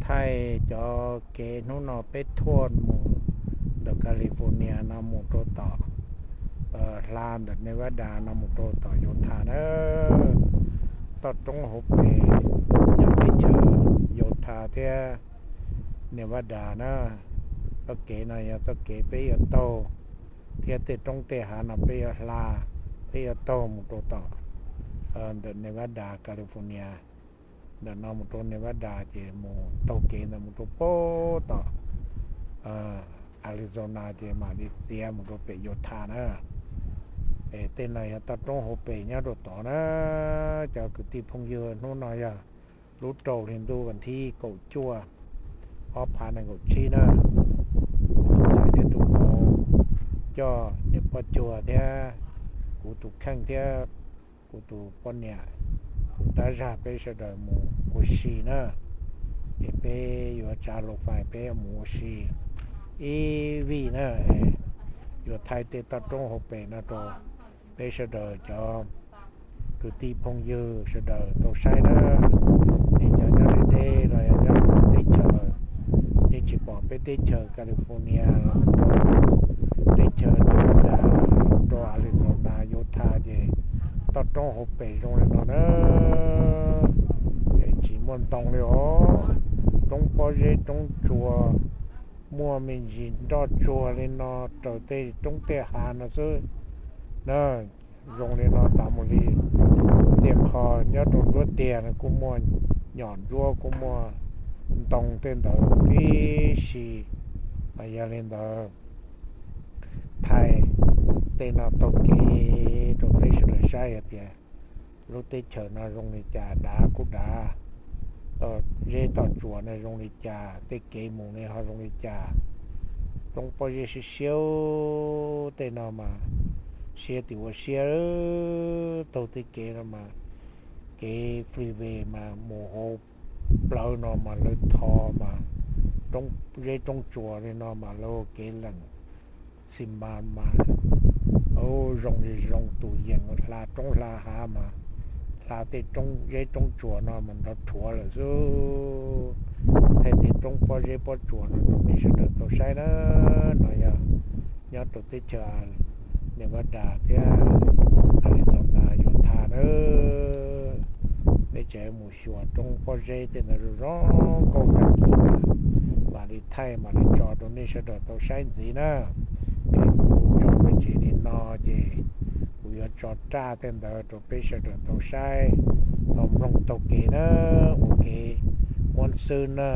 Thaij cov kev hnub no peb thuaj mus ntawm California no mus rau tom hla ntawm Nevada no mus rau tom Utah na. Toj roob hauv pes yog teb chaws Utah thiab Nevada na. Txoj kev no yog txoj kev peb yuav taug thiab tej roob tej hav no peb yuav hla, peb yuav taug mus rau tom ntawm Nevada, California. Ntawm no mus rau Nevada ces mus taug kev ntawd mus rau pem tom Arizona ces mam li txiav mus rau pem Utah na. Es tej no yog toj roob hauv pes nyob rau tod na. Cov kwv tij phooj ywg, hnub no yog lub rau hli ntuj vas thib kaum cuaj, ob phav nees nkaum tsib na. Kuv tus ntxhais thiab tus vauv coj niam poj cuag thiab kuv tus kheej thiab kuv tus poj niam, kuv tab zag peb sawv daws mus ua si na. Es peb yuav tsav lo fais peb yuav mus ua si ib vij na. Yuav thaij tej toj roob hauv pes no rau peb sawv daws cov kwv tij phooj ywg sawv daws tau saib na. Nej cov nyob deb deb los yog nyob teb chaws, nej tsis pom peb teb chaws California los rau teb chaws Nevada, rau Arizona, Utah ces toj roob hauv pes zoo li no na. Tsis muaj ntoo li os, roob pob zeb roob tsuas, muaj me ntsis nroj tsuag li no raws tej roob tej hav no xwb na. Zoo li no tas mus li. Tej qho nyob rau nruab tiag no kuj muaj nyom ntsuab, kuj muaj ntoo tej ntawd tib si. Mas yog li ntawd, thaij tej no taug kev rau peb sawv daws saib hais tias lub teb chaws no zoo li cas, dav kuj dav, toj zeb toj tsuas no zoo li cas, tej kev mus ne ho zoo li cas. Roob pob zeb siab siab tej no mas siab tim ua siab. Taug tej kev no mas kev freeway mas mus hauv plawv no mas lawv tho mas, roob zeb roob tsuas li no mas lawv ua kev lees xi mas mas zoo li zoo tus yees hla roob hla hav mas hla tej roob zeb roob tsuas no mas nrov rhuav lawm xwb. Thaij tej roob pob zeb pob tsuas no rau peb sawv daws tau saib na. No yog nyob rau teb chaws Nevada thiab Arizona, Utah na. Peb tseem mus xyuas roob pob zeb tej ntawd zoo zoo nkauj tag kis mas mam li thaij mam li tso rau nej sawv daws tau saib ntxiv na. Es kuv tso me ntsis li no ces kuv yuav tso raj tej ntawd rau peb sawv daws tau saib, tau mloog taug kev na, ua kev muab xwb na.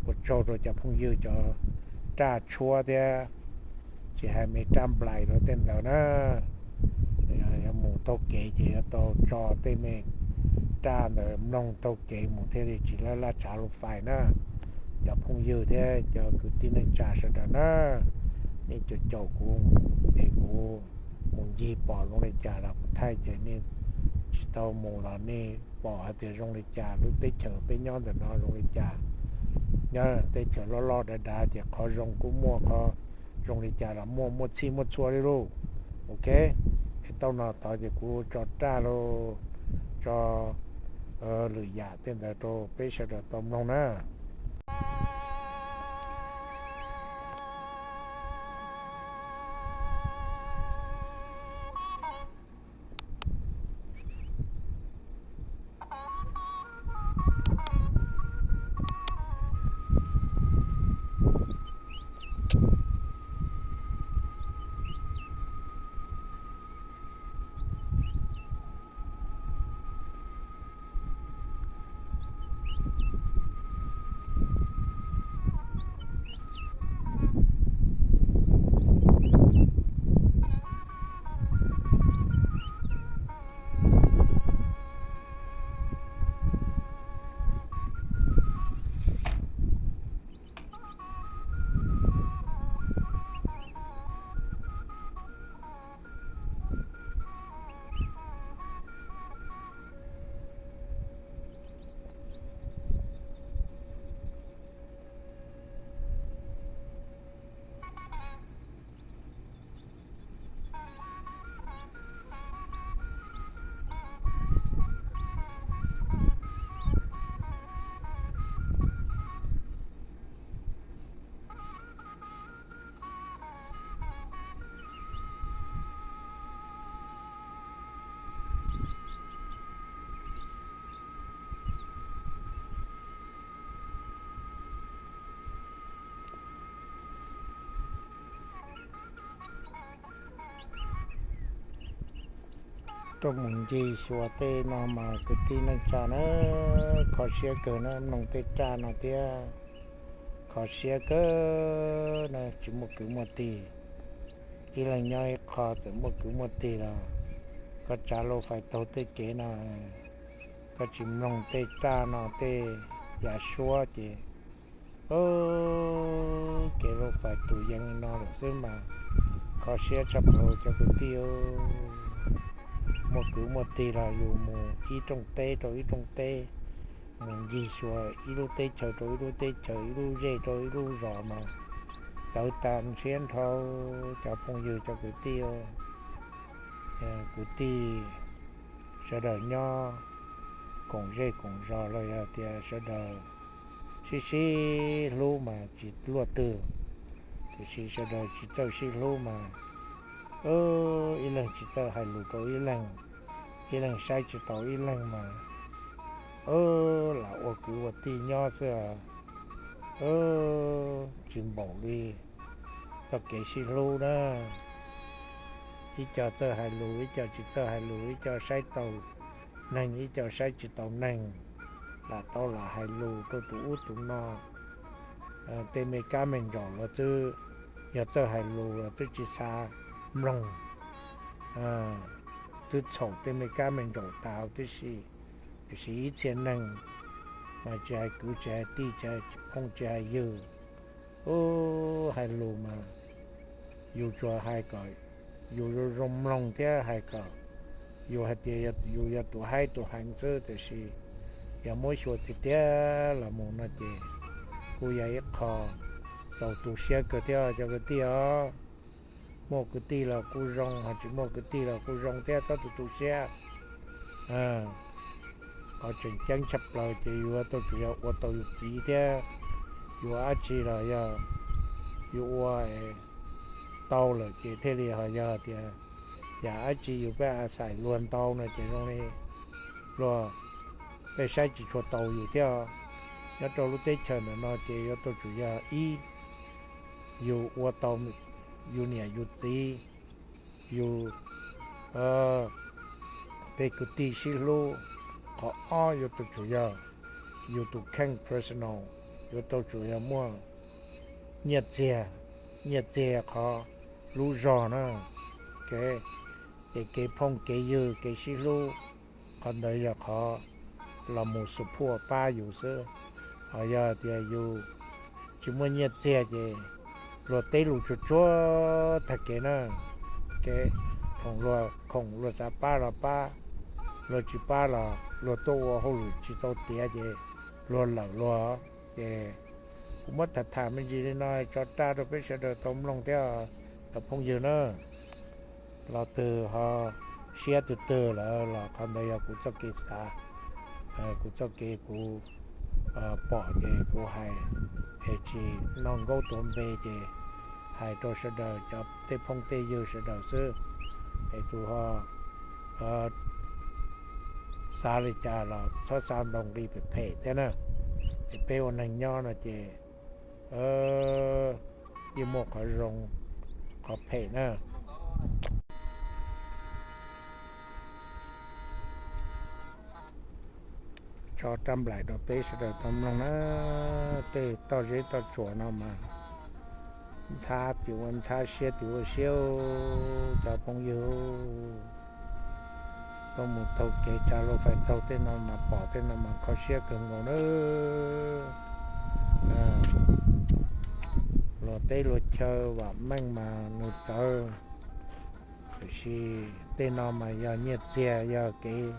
Ua tsaug rau cov phooj ywg cov raj tshuab thiab tsis hais me raj nplais rau tej ntawd na. Yog mus taug kev ces yuav tau tso tej me raj ntawd mloog taug kev mus thiaj li tsis laj laj tsav lus fais na. Cov phooj ywg thiab cov kwv tij neej tsa sawv daws na, nej caum caum kuv es kuv mus ncig pom zoo li cas los kuv thaij ces nej tsis tau mus los nej pom hais tias zoo li cas lub teb chaws peb nyob ntawm no zoo li cas. Nyob teb chaws loj loj dav dav ces qhov zoo kuj muaj, qhov zoo li cas los muaj, muaj txhij muaj txhua li lauj. Ok, es tau no tod ces kuv tso raj los tso lwm yam tej ntawd rau peb sawv daws tau mloog na. Koj mus ncig xyuas tej no mas kwv tij neej tsa na, kho siab kawg na, mloog tej raj no thiab kho siab kawg na, tsis muaj kwv muaj tij. Ib leeg nyob ib qho txawm muaj kwv muaj tij los koj tsav luag fais taug tej kev no, koj tsis mloog tej raj no tej yav suab ces kev luag fais tus yees no lawm xwb mas kho siab tshaj plaws cov kwv tij. Muaj kwv muaj tij los yus mus ib rooj teb rau ib rooj teb, mus ncig xyuas ib lub teb chaws rau ib lub teb chaws, ib lub zej rau ib lub zos mas txawv tas siab nrho cov phooj ywg cov kwv tij. Kwv tij sawv daws nyob koom zej koom zos los yog tias sawv daws sib sib hlub mas tsis luaj twg, tiam sis sawv daws tsis txawj sib hlub mas ib leeg tsis txawj hais lus rau ib leeg, ib leeg saib tsis taus ib leeg mas lam ua kwv ua tij nyob xwb, tsis npaum li txoj kev sib hlub na. Ib co txawj hais lus, ib co tsis txawj hais lus, ib co saib taus neeg, ib co saib tsis taus neeg, lam tau lam hais lus rau tus ub tus no. Tej me kab me ntsaum los twb yog txawj hais lus los twb tsis xav mloog, twb txhaum tej me kab me ntsaum tas huv tib si. Tiam sis ib txhia neeg mas tsis hais kwv tsis hais tij tsis hais phooj tsis hais ywg, ub, hais lus mas yus tsuas hais kom yus zoo zoo mloog thiab hais kom yus hais tias yus yog tus haib tus heev xwb, tiam sis yog muab xyuas tiag tiag los mus no ces kuj yog ib qho txaus tu siab kawg thiab cov kwv tij os. Muaj kwv tij los kuj zoo, ho tsis muaj kwv tij los kuj zoo thiab, txhob tu tu siab. Qhov tseem ceeb tshaj plaws ces yuav tau tsum yog ua tau yus txiv thiab, yuav dab tsi los yog yus ua tau lawm ces thiaj li ho yog tias yam dab tsi yus peb a xais luag ntau no ces zoo li luag peb saib tsis tshua taus yus thiab. Nyob rau lub teb chaws ntawm no ces yuav tau tsum yog ib, yus ua tau yus niam yus txiv, yus tej kwv tij sib hlub. Qhov ob yuav tau tsum yog yus tus kheej personal, yuav tau tsum yog muaj nyiaj txiag, nyiaj txiag qhov lub zog na, ces kev phooj kev ywg kev sib hlub, qhov ntawd yog qhov los mus support pab yus xwb. Ho yog tias yus tsis muaj nyiaj txiag ces luag teb lus tsuag tsuag tag kev na, kev khoom luag khoom luag xav pab los pab, luag tsis pab los luag tuaj ua hauj lwm tsis tau tiav ces luag lawm luag. Ces kuv muab tham tham me ntsis li no tso raj rau peb sawv daws tau mloog thiab cov phooj ywg na. Los twg ho siab twg twg lawm los qhov ntawd yog kuv txoj kev xav, kuv txoj kev kuv pom ces kuv hais, es tsis noj nkaub tuav npe ces hais rau sawv daws cov tej phooj tej ywg sawv daws xwb. Es tus ho xav li cas los txhob xav ntau nqi phem phem thiab na. Es peb ua neeg nyob no ces yeej muaj qhov zoo qhov phem na. Tso rab nplaim rau peb sawv daws tau mloog na. Tej toj zeb toj tsuas no mas ntxhab tim ua ntxhab siab tim ua siab, cov phooj ywg. Tuaj mus taug kev tsav luag fais taug tej no mas pom tej no mas kho siab kawg nkaus na. Luag teb luag chaw vam meej mas nws txawv, tiam sis tej no mas yog nyiaj txiag yog kev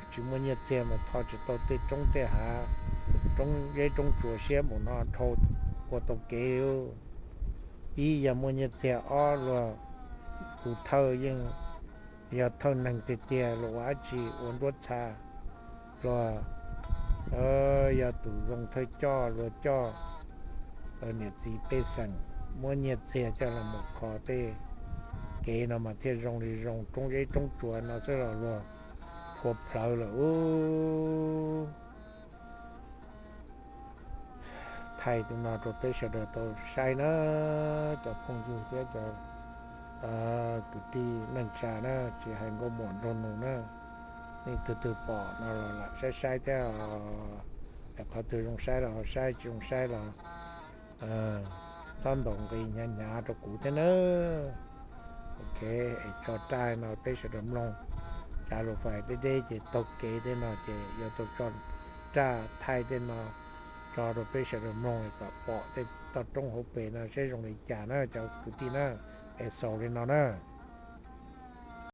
tsis muaj nyiaj txiag mas tho tsis tau tej roob tej hav, roob zeb roob tsuas siab npaum no dhau ua tau kev li. Ib yog muaj nyiaj txiag, ob luag tus thawj yeej yog thawj neeg tiag tiag, luag ua dab tsi ua nruab txha, luag yog tus zoo thawj coj luag coj niam txiv pej xeem, muab nyiaj txiag coj los mus kho tej kev no mas thiaj zoo li zoo, roob zeb roob tsuas no xwb los luag phua plhawv lawm ub. Thaij tus no rau peb sawv daws tau saib na, cov phooj ywg thiab cov kwv tij neej tsa na, tsis hais nkauj muam nraug nus na, nej twg twg pom no los lam saib saib thiab. Qhov twg zoo saib los ho saib, tsis zoo saib los txhob ntaus nqi hnyav hnyav rau kuv thiab na. Ok, es tso raj no peb sawv daws mloog. Tsav lus fais deb deb ces taug kev tej no ces yuav tau tso raj thaij tej no tso rau peb sawv daws mloog kom pom tej toj roob hauv pes no seb zoo li cas na cov kwv tij na. Es xaus li no na.